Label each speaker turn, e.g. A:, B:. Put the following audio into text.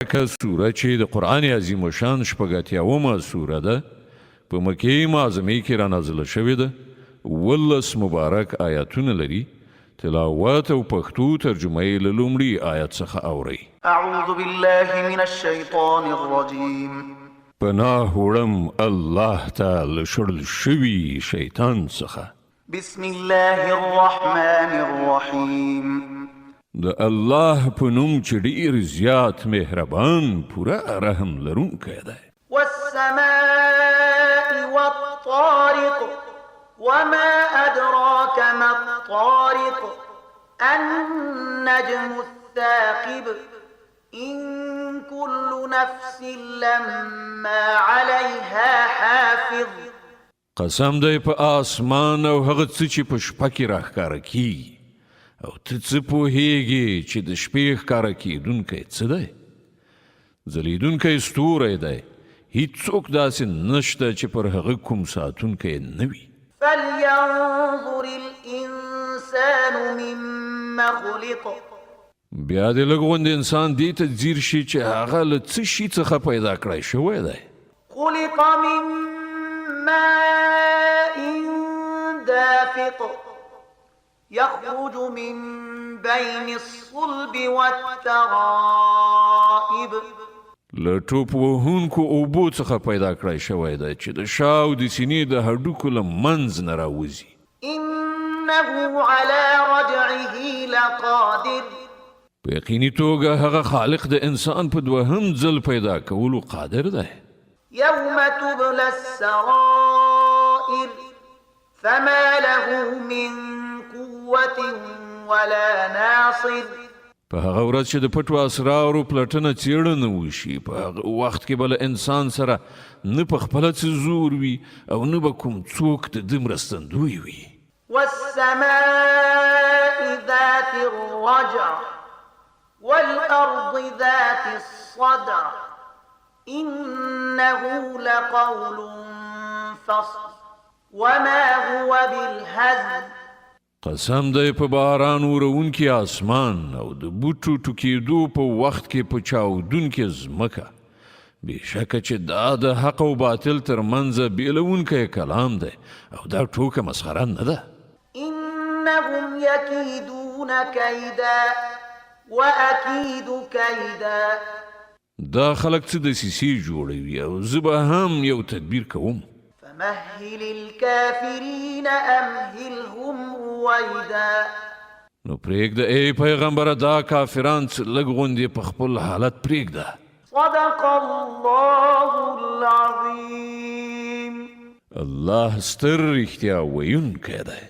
A: مبارکه سوره چې د قرآن عظیم الشان شپږاتیاومه سوره ده، په مکې معظمې کې را نازله شوې ده، 17 مبارک آیاتونه لري، تلاوت او پښتو ترجمه یې له لومړي آیت څخه اورئ.
B: اعوذ بالله من الشیطان الرجیم.
A: پناه وړم الله ته له شړل شوي شیطان څخه.
B: بسم الله الرحمن الرحیم.
A: د الله په نوم چې ډیر زیات مهربان پوره رحم لرونکی دی.
B: والسماء والطارق وما ادراک ما الطارق النجم الثاقب ان كل نفس لما عليها حافظ.
A: قسم دی په آسمان او هغه څه چې په شپه کې راښکاره کیږي، او ته څه پوهیږې چې د شپې ښکاره کیدونکی څه دی؟ ځلیدونکی ستوری دی، هیڅوک داسې نشته چې پر هغه کوم ساتونکی نه وي.
B: فلینظر الانسان مما خلق.
A: بیا دې لږ غوندې انسان دې ته ځیر شي چې هغه له څه شي څخه پیدا کړی شوی دی.
B: خلق من ماء دافق یخرج من بین الصلب والترائب.
A: له ټوپ وهونکو اوبو څخه پیدا کړی شوی دی چې د شا او د سینې د هډوکو له منځ نه راوځي.
B: انه علی رجعه لقادر.
A: په یقیني توګه هغه خالق د انسان په دوهم ځل پیدا کولو قادر دی.
B: یوم تبلی السرائر فما له من قوة ولا ناصر.
A: په هغه ورځ چې د پټو اسرارو پلټنه څېړنه وشي، په هغه وخت کې به له انسان سره نه په خپله څه زور وي او نه به کوم څوک د ده مرستندوی وي.
B: والسماء ذات الرجع والأرض ذات الصدع انه لقول فصل وما هو بالهزل.
A: قسم دی په باران ورونکي آسمان او د بوټو ټوکېدو په وخت کې په چاودونکې ځمکه، بېشکه چې دا د حق او باطل تر منځ بېلوونکی کلام دی او دا ټوکه مسخره نه ده.
B: انهم یکیدون کیدا واکید کیدا.
A: دا خلک څه دسیسې جوړوي او زه به هم یو تدبیر کوم.
B: فمهل الکافرین امهلهم رویدا.
A: نو پرېږده ای پیغمبره دا کافران څه لږ غوندې په خپل حالت پرېږده.
B: صدق الله العظیم.
A: الله ستر رښتیا ویونکی دی.